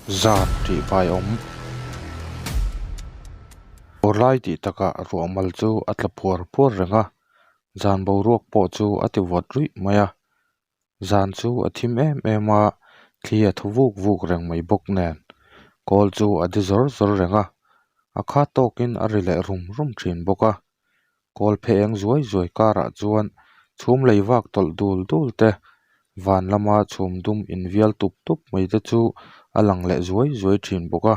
Zan tih vai awm. Awrlai tih takah ruahmal chu a tla phuar phuar reng a, zan boruak pawh chu a ti vawt ruih mai a. Zan chu a thim em em a, thli a thaw vuk vuk reng mai bawk nen kawl chu a de zawr zawr reng a, a khat tawkin a ri leh rum rum thin bawk a. Kawl phe eng zuai zuai karah chuan chhum lei vak tawlh dul dul te, van lama chhum dum invial tup tup mai te chu a lang leh zuai zuai thin bawk a.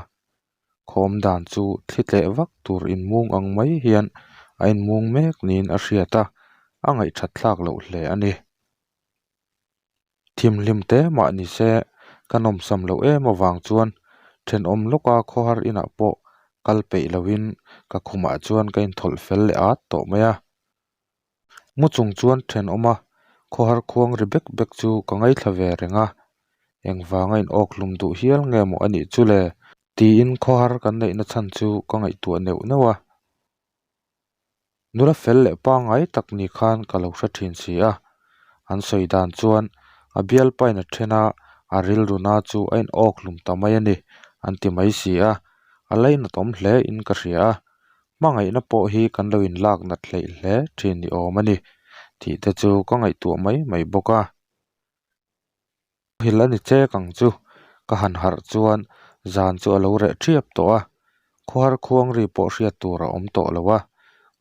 Khawm dan chu thli tleh vak tur inmung ang mai hian a inmung mek niin a hriat a, a ngaihthat thlak loh hle a ni. Thimhlim te mah ni se ka nawmsam loh em avang chuan thenawm lawka khawhar inah pawh kal peih loin ka khumah chuan ka inthawlh fel leh at tawh mai a. Mu chung chuan thenawma khawhar khuang ri bek bek chu ka ngaithla ve reng a, engvanga in awk hlum duh hial nge maw a nih chu le? Tiin khawhar kan neihna chhan chu ka ngaihtuah neuh neuh a. Nula fel leh pangngai tak ni khan ka lo hre thin si a, an sawi dan chuan a bialpain a then a, a rilruna chu a in awk hlum ta mai a ni an ti mai si a, a lainatawm hle in ka hria a, hmangaihna pawh hi kan lo in lak nat hleih hle thin ni awm a ni tih te chu ka ngaihtuah mai mai bawk a. Muhil a ni chek ang chu, ka han harh chuan zan chu a lo reh ṭhiap tawh a, khuar khuang ri pawh hriat tur a awm tawh lo a,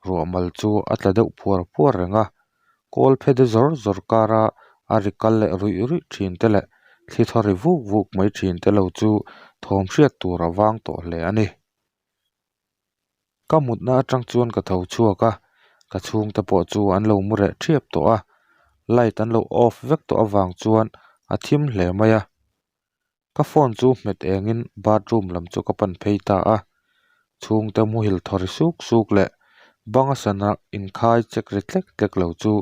ruah mal chu a tla deuh phuar phuar reng a, kawl phe de zawr zawr kara a ri kal leh ruih ruih ṭhin te leh thli thaw ri vuk vuk mai ṭhin te lo chu thawm hriat tur a vang tawh hle a ni. Ka mutna atang chuan ka tho chhuak a, ka chhungte pawh chu an lo mu reh thiap tawh a, light an lo off vek tawh avang chuan a thim hle mai a. Ka phone chu hmet engin bathroom lam chu ka pan phei ta a, chhungte muhil thaw ri suk suk leh banga sana inkhai check ri tlek tlek lo chu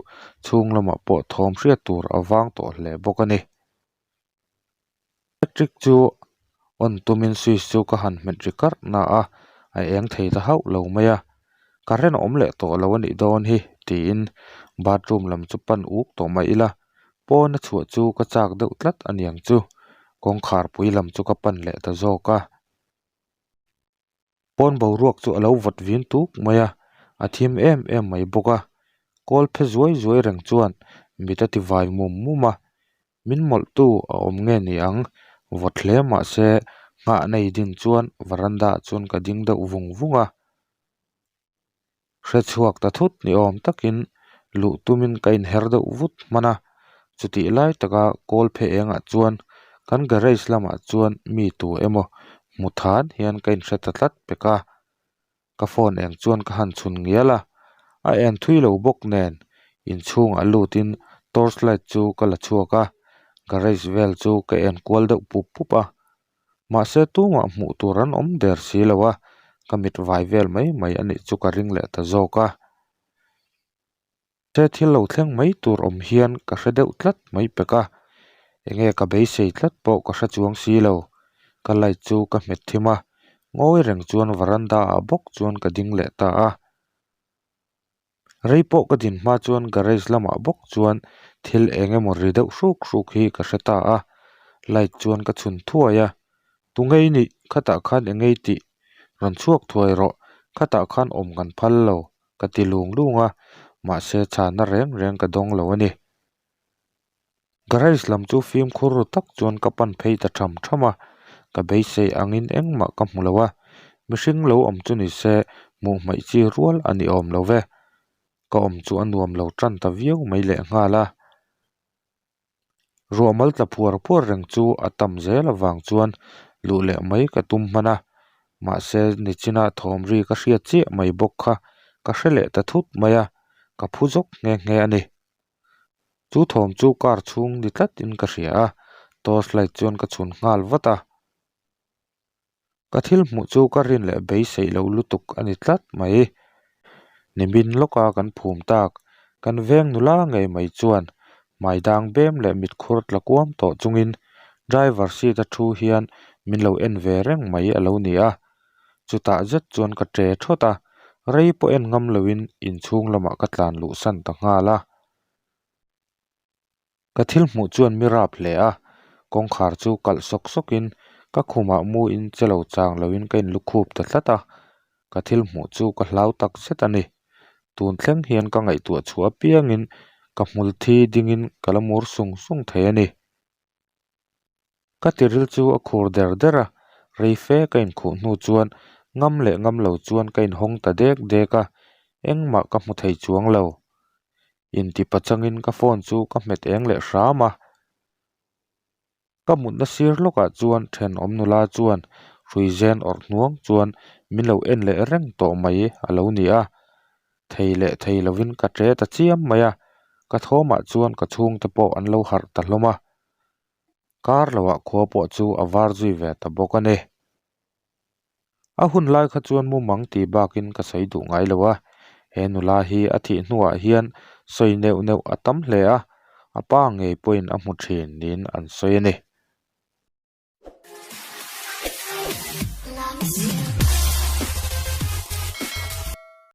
chhung lamah pawh thawm hriat tur a vang tawh hle bawk a ni. Electric chu on tumin switch chu ka han hmet ri karh na a, a eng thei ta hauh lo mai a, current a awm leh tawh lo a nih dawn hi tiin bathroom lam chu pan uk tawh mai ila, pawn a chhuah chu ka chak deuh tlat a niang chu, kawngkhar pui lam chu ka pan leh ta zawk a. Pawn boruak chu a lo vawt vin tuk mai a, a thim em em mai bawk a, kawl phe zuai zuai reng chuan mit a ti vai mum mum a, min mawlh tu a awm nge ni ang, vawt hle mah se nghah nei din chuan varanda ah chuan ka ding deuh vung vung a. Hre chhuak ta thut ni awm takin luh tumin ka inher deuh vut hman a, chutih lai taka kawl phe engah chuan kan garage lamah chuan mi tu emaw hmu than hian ka inhre ta tlat pek a, ka phone eng chuan ka han chhun ngial a, a en thui lo bawk nen inchhungah lutin torch light chu ka la chhuak a, garage vel chu ka en kual deuh pup pup a. Mahse tumah hmuh tur an awm der si lo a, ka mit vai vel mai mai a nih chu ka ring leh ta zawk a. He thil lo thleng mai tur awm hian ka hre deuh tlat mai pek a, enge ka beisei tlat pawh ka hre chuang si lo. Ka light chu ka hmet thim a, ngawi reng chuan varanda ah bawk chuan ka ding leh ta a. Rei pawh ka din hma chuan garage lamah bawk chuan thil eng emaw ri deuh hruk hruk hi ka hre ta a, light chuan ka chhun thuai a, Tungei nih khatah khan eng ngei tih rawn chhuak thuai rawh, khatah khan awm kan phal lo ka ti lung lung a, mahse chhanna reng reng ka dawng lo a ni. Garage lam chu fimkhur ru tak chuan ka pan phei ta tham tham a, ka beisei angin engmah ka hmu lo a, mihring lo awm chu ni se hmuh hmaih chi rual a ni awm lo ve, ka awm chu a nuam lo tan ta viau mai lehnghal a. Ruah mal tla phuar phuar reng chu a tam zel avang chuan luh leh mai ka tum hman a, mahse nichina thawm ri ka hriat chiah mai bawk kha ka hre leh ta thut mai a, ka phu zawk nghe nghe a ni. Chu thawm chu car chhung ni tlatin ka hria a, torch light chuan ka chhun nghal vat a. Ka thil hmuh chu ka rin leh beiseih lo lutuk a ni tlat mai. Nimin lawka kan phum tak, kan veng nula ngei mai chuan hmai dang bem leh mit khur tla kuam tawh chungin driver seat a thu hian min lo en ve reng mai a lo ni a. Chutah zet chuan ka ṭe thawt a, rei pawh en ngam loin inchhung lamah ka tlan luh san ta nghal a. Ka thil hmuh chuan mi rap hle a, kawngkhar chu kalh sawk sawkin Ka khumah mu in che lo chang loin ka inlukhup ta tlat a, ka thil hmuh chu ka hlau tak zet a ni. Tun thleng hian ka ngaihtuah chhuah apiangin ka hmul thi dingin ka la mur sung sung thei a ni. Ka tiril chu a khur der der a, rei fe ka inkhuh hnu chuan ngam leh ngam lo chuan ka inhawng ta dek dek a, engmah ka hmu thei chuang lo. Inti pachangin ka phone chu ka hmet eng leh hram a. Ka mutna sir lawkah chuan thenawm nula chuan hrui zen awrh hnuang chuan min lo en leh reng tawh mai a lo ni a, thei leh thei lovin ka ṭe ta chiam mai a, ka thawmah chuan ka chhungte pawh an lo harh ta hlawm a. Kar loah khua pawh chu a var zui ve ta bawk a ni. A hun lai kha chuan mumang tih bakin ka sawi duh ngai lo a, he nula hi a thih hnuah hian sawi neuh neuh a tam hle a, a pa ngei pawhin a hmu thin niin an sawi a ni.